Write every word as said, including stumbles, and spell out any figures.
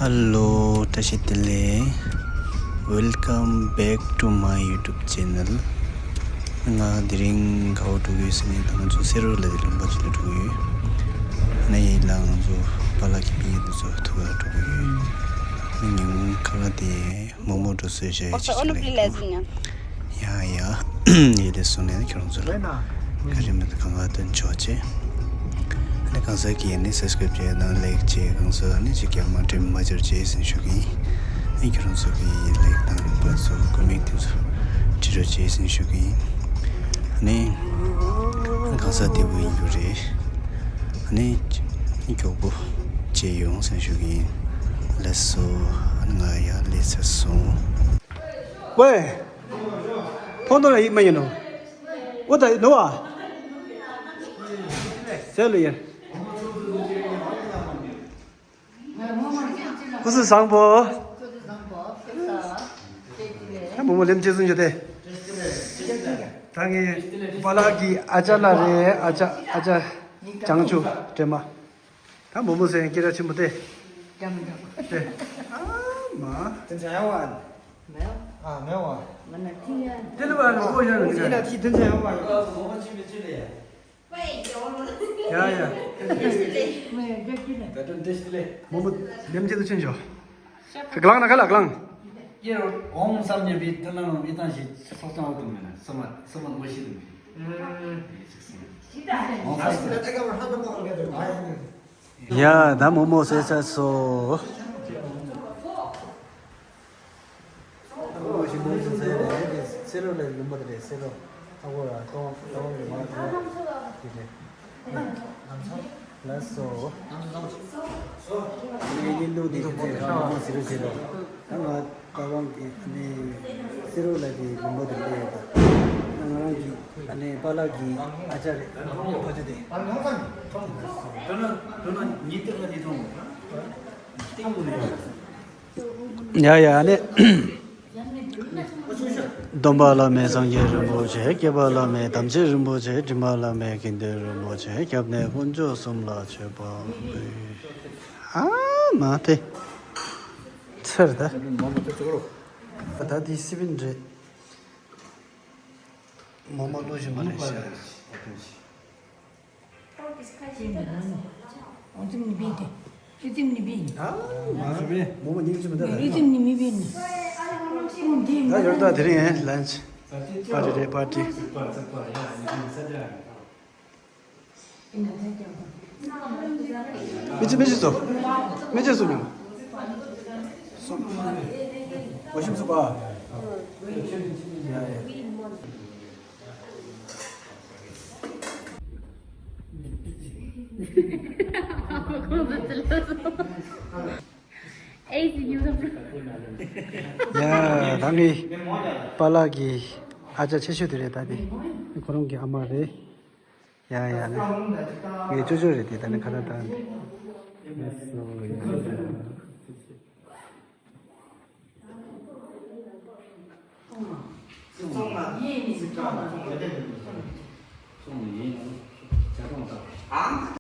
Hello, བཀྲ་ཤིས་བདེ་ལེགས། Welcome back to my YouTube channel. ང་དེ་རིང་ག་པར་འགྲོ་གི་ཡོད་ཟེར་ན། ད་ང་ཚོ་སེ་ར་ལ་དེ་ལུང་པ་ཅིག་ལ་འགྲོ་གི་ཡོད། ཨ་ནི་ཡིན་ལ་ང་ཚོ་པཱ་ལགས་ཀྱི་སྤུན་ཀྱག་དེ་ཚོ་ཐུག་ག་འགྲོ་གི་ཡོད། ཨ་ནི་ཉིན་གུང་ཁ་ལག་དེ་མོག་མོག་འགྲོ་བཟོས་བཞག་ཡོད་ཅིག་ཅིག་ལ་ཡིན་ནོ། ཡ་ཡ། ཡིད་ལས་སོང་ནས་ཁྱེད་རང་ཚོ་ལ་བཀའ་དྲིན་མེད་གང་ག་སྟོན་ཆོག་ཅེས། ཨ་ནི་གང་ཟག་གིས་ནི་སབ་སི་ཀ་རེབ་བྱས་དང་ལའིག་བྱས། གང་ཟག་ནི་ཅིག་ཀྱང་མ་འགྲིམ་མ་སྦྱར་བྱས་ཟིན་ཞུ་གི་ཡིན། ཨ་ནི་ཁྱེད་རང་ཚོ་གི་ལའིག་དང་པ་ཚོ་ཀོ་མེན་ཊི་དེ་ཚོ་བྲིས་རོགས་བྱས་ཟིན་ཞུ་གི་ཡིན། ཨ་ནི་གང་ཟག་བདེ་པོ་ཡིན་རྒྱུ་རེད། ཨ་ནི་མགྱོགས་པོ་བྱས་ཡོང་ཟིན་ཞུ་གི་ཡིན། ལགས་སོ། ཨ་ནི་ང་ཡར་སླེབས་ཚར་སོང་། ཝེ། ཕོན་ཏོ་ལ་ཡིག་མ་ཡིན་ནོ། ཨོ་ད་ནོ་བ། ཟེར་ལོ་ཡ། སྐུ་གཟུགས་བཟང་པོ། ཨ་མོ་མོ་ལེམ་ཅི་གསུང་རྒྱུ་དེ། ད་ངའི་པཱ་ལགས་ཀྱི་ཨ་ཅག་ལགས་རེད། ཨ་ཅག་ཨ་ཅག་བྱང་ཆུབ་སྒྲོལ་མ། ད་མོ་མོ་ཟེར་ཡང་སྐད་གྲགས་ཆེན་པོ་སྟེ། འགྲམ་འགྲམ། སྟེ། ཨ་མ། དེ་འདྲ་ཡང་བ། མེད། ཨ་མེད་བ། ང་ན་ཐིང་ཡ། དེ་ལ་བ་ལ་ཁོ་ཡ་ལ་ཡ། དེ་ལ་ཐི་དེ་འདྲ་ཡང་བ། ཡ་ཡ། མོ་མོ་ལེམ་ཅི་དུ་ཕྱིན་ཆོག་གླང་ན་ག་ལ་གླང་། ཡེ་རོ་འོང་བསམ་ཉེ་བི་དེ་ན་ནོ་མི་དང་ཞིག་སོགས་ཀྱང་འོ་དུ་མེད་ན་སོ་མ་སོ་མ་ངོ་ཤེས་དུ་མེད། ཡ་ད་མོ་མོ་ཟེར་ཚར་སོ། ཨ་ཁུ་ཞིམ་པོ་ཞིག་ཟེར་རེད། དེ་སེ་རོ་ལ་ལུང་པ་དེ་རེད། སེ་རོ་ཨ་ཁུ་ར་ཏོང་ཏོང་གི་མ་ཏོང་དེ་རེད། ལགས་སོ། ངའི་བརྙན་ཐུང་དེ་ཁྱེད་ཚོས་ཧ་མ་གོ་ཟེར་རོ་ཟེར་རོ། ད་ང་པ་ཝང་གི་ཨ་ནི་སེ་རོ་ལ་དེ་ལུང་པ་དེ་རེད། ད་ང་རང་གི་ཨ་ནི་པཱ་ལགས་ཀྱི་ཨ་ཅག་རེད། ཕ་ཆུ་དེ། ཡ་ཡ་ནི། སྟོན་པ་བླ་མེད་སངས་རྒྱས་རིན་པོ་ཆེ། སྐྱེས་པ་བླ་མེད་དམ་ཆོས་རིན་པོ་ཆེ། དྲིན་པ་བླ་མེད་དགེ་འདུན་རིན་པོ་ཆེ། སྐྱབས་གནས་དཀོན་མཆོག་གསུམ་ལ་མཆོད་པ་འབུལ། ཨ་མ་དེ། ཚེར་ད། ད་ད་དེ་སི་པིན་རེད། མོག་མོག་བླུགས་བཞིན་པ་རེད་ཤག་ཨ་ཡོར་ད་དེ་རིང་ཡང་ལན་ཆི་པར་ཊི་རེད། པར་ཊི། མི་ཅི་མི་ཅི་སོ། མི་ཅི་སོ་ཉོ། སོ། ཝ་ཤིང་སོ་པ། ཡ་ཡ། ཨེ་ཟི་ཉོ་ཐབས། ཡ་ད་ངའི་པཱ་ལགས་ཀྱི་ཨ་ཅག་ཆེ་ཤོས་དེ་རེད། ད་དེ་ཁོ་རང་གི་ཨ་མ་རེད། ཡ་ཡ་ནི། ངའི་ཅོ་ཅོ་རེད་དེ། ད་ནི་ཁ་ལག་ད་ནི།